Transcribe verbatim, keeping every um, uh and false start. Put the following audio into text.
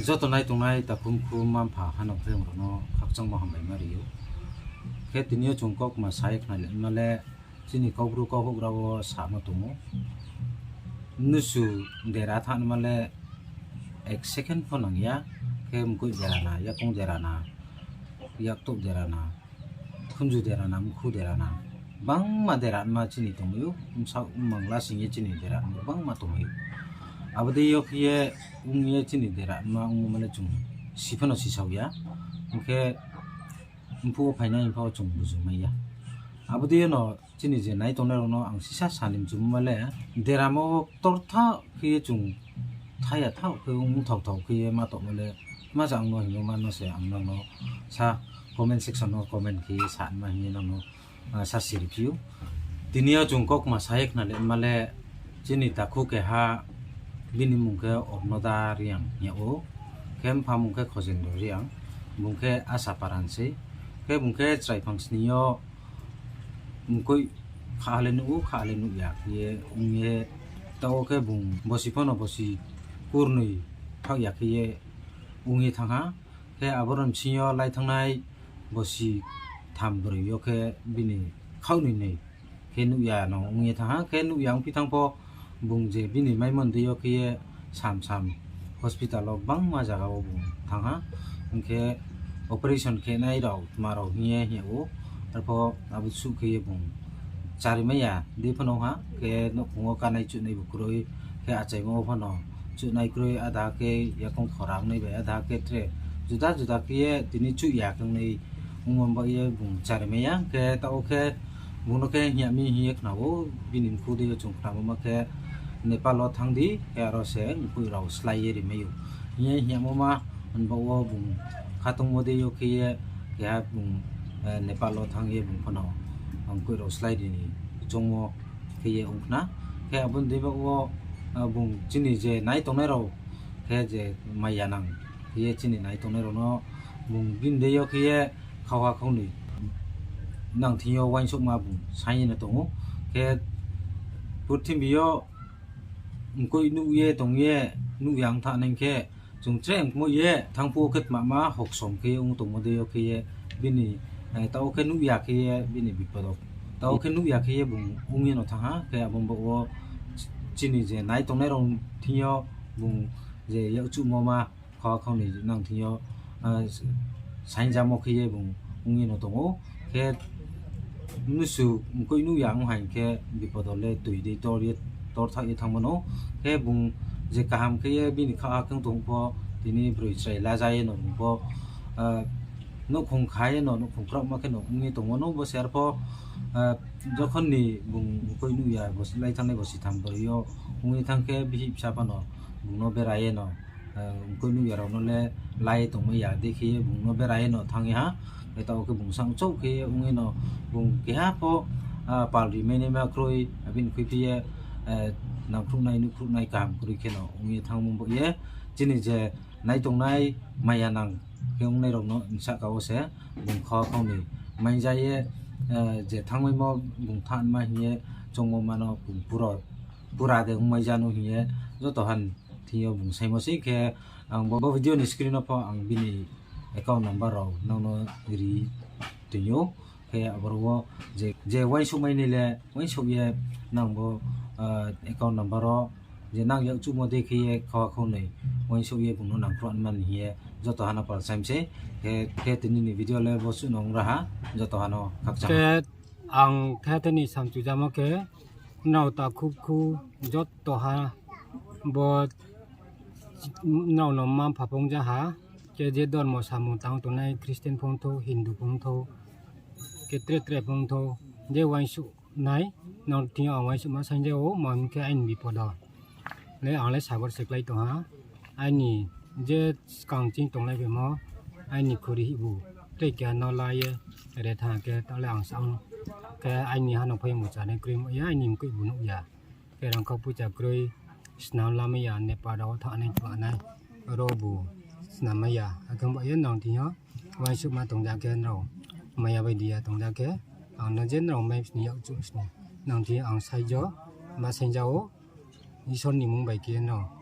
Joto nai tongnai takhu mkhu mma mpha hanao phaiyong rao no khakchangmo hambai ma ri ou. Khe tini yo chung kaukma sa ye khnalaima le chini Kaubru kau houhgra wo samo tong ou. Mnusu dera thanngma le ek second pho nang ya, khe mkoih dera na, yakoung dera na, yaktouh dera na, khunju dera na, mkhu dera na, bangma dera nma chini tongmai ou, bsaoh mmang lasing ye chini dera nma bangma tongmai ou. Abo dei yo khe ye ong ye chini dera nma ongmo ma le chung si pho no sisao ya, hing khe mphuh wo phainai pho chung buju mai ya. Abo dei yo no chini je nai tongnai rao no ang sisa sa ni mchumo ma le, deramo ktor thaoh khe ye chung thaya thaoh khe ong thao thao khe ye ma tongmo le, ma ja ang no hingmo ma no se ang nang no sa comment section no comment khe ye sa nma hing ye nang no, ah, sa siri phi ou. Tini yo chung kaukma sa ye khnalaima le chini takhu keha, bini mmung khe Ornoda Reang hing yag ou, khe mpha mmung khe Khojendro Reang, bung khe Asa Paran sei, khe bung khe chrai phangsni yo mkoih kha le nuh ou, kha le nuh ya khe ye ong ye, taoh wo khe bung bosi pho no bosi kurnoi thaoh ya khe ye ong ye thanng ha. Khe aboro bsing yo lai thanngnai bosi tham broi yo khe bini khaoh ni noi khe nuh ya no ong ye thanng ha. Khe nuh ya ongphi thanng pho bung je bini maimo ni dei yo khe ye sam sam hospital wo gbangma zaga wo bung thanng ha. Hing khe operation khenai rao tma rao hing ye hing yag ou. Arpho abo suh khe ye bung chari mai ya dei pho no ha. Khe nouhkhong wo kanai chuhnai bu kroi, khe achaimo wo pho no chuhnai kroi, adha khe yakoung khora ongnai bai, adha khe tre juda juda khe ye tini chuh ya khe ongnai ongmo baoh ye bung chari mai ya. Khe taoh wo khe bung no khe hing yag mi hing ye khna ou, bini mkhu dei yo chung khnamo ma khe Nepal wo thanng di, khe aro se mkoih rao slái ye ri mai ou hing ye hing yagmo ma. Himba wo bung khatungmo dei yo khe ye keha bung, eh, Nepal wo thanng ye bung pho no mkoih rao slái ri ni choungmo khe ye ong khna. Khe abo ni dei baoh wo, ah, bung chini je nai tongnai rao khe je maiya nang khe ye chini nai tongnai rao no bung bini dei yo khe ye khaoha khaunoi nang thing yo uaingsouhma bung saing ye no tong ou. Khe purthimbi yo mkoih nuh ye tong ye nuh ya ong thanng nai khe chung tre ongmo ye thanng phuh wo khe tma ma hoksom khe ye ong tongmo dei yo khe ye bini, eh, taoh wo khe nuh ya khe ye bini bipod wo, taoh wo khe nuh ya khe ye bung ong ye no thanng ha. Khe abo baoh wo chini je nai tongnai rao thing yo bung je yakchuhmo ma kha khaunoi nang thing yo, ah, saingjamo khe ye bung ong ye no tong ou. Khe mnusu mkoih nuh ya ong ha hing khe bipod wo le toi dei tor ye, tor thaoh ye thanngmo no. Khe bung je kaham khe ye bini khaoh ha khe ong tong pho, tini broi chrai laja ye no bung pho, ah, nouhkhong kha ye no, nouhkhong kraohma khe no ong ye tongmo no bo se arpho, ah, jokhon ni bung mkoih nuh ya, bosi lai thanngnai bosi tham broi yo ong ye thanng khe bihih bsa pha no bung no bera ye no, eh, mkoih nuh ya rao no le lai ye tongmai ya dei khe ye bung no bera ye no thanng ye ha. Khe taoh wo khe bung sangchouh khe ye ong ye no bung keha pho, ah, pal ri mai naima kroi, abini khuiphi ye, eh, nangkhruhnai nuhkhruhnai kaham kroi khe no ong ye thanngmo baoh ye chini je nai tongnai maiya nang khe ongnai rao no bsahka wo se bung kha khaunoi maingja ye, eh, je thanngmaimo bung thanngma hing ye choungmo ma no bung pura, pura de ongmaija no hing ye joto ha ni thing yo bung saimo sei. Khe ang bo, bo video ni screen wo pho ang bini account number rao nang no ri tong ou. Khe aboro wo je, je uaingsouhmai nai le uaingsouh ye nang bo, ah, account number wo je nang yakchuhmo dei khe ye kha khaunoi uaingsouh ye bung no nangkhruh man hing ye joto ha no pal saim sei. Khe, khe tini ni video le bo suh no ong ra ha, joto ha no khakchang. Khe ang khe tini samchujamo khe nrao takhu khu joto ha bo nrao no mma mpha phung ja ha, khe je dormo samung tang tongnai Christian phung thou, Hindu phung thou, khe tre tre phung thou, je uaingsouh nai, nrao thing yo ang uaingsouhma saing ja ou, ma hing khe aini bipod wo le ang le sagor se klái tong ha. Aini je skang ching tonglai phaimo, aini khuri hihbu, tei keha no la ye re thanng khe, taoh le ang sa ong khe aini ha no phaiyong bu chanai kroi mo ya, aini mkoih bu nuh ya. Khe rangkho poicha kroi, snam lamai ya, Nepal rao wo thanngnai tma nai, ro bu snam mai ya. Akhe baoh ye nrao thing yo uaingsouhma tong ja khe nrao maiya bai di ya tong ja khe, ang no je nrao mai sni yakchuh sni, nang thing yo ang saijo, ma saing ja ou, Isor ni mmung bai khe nrao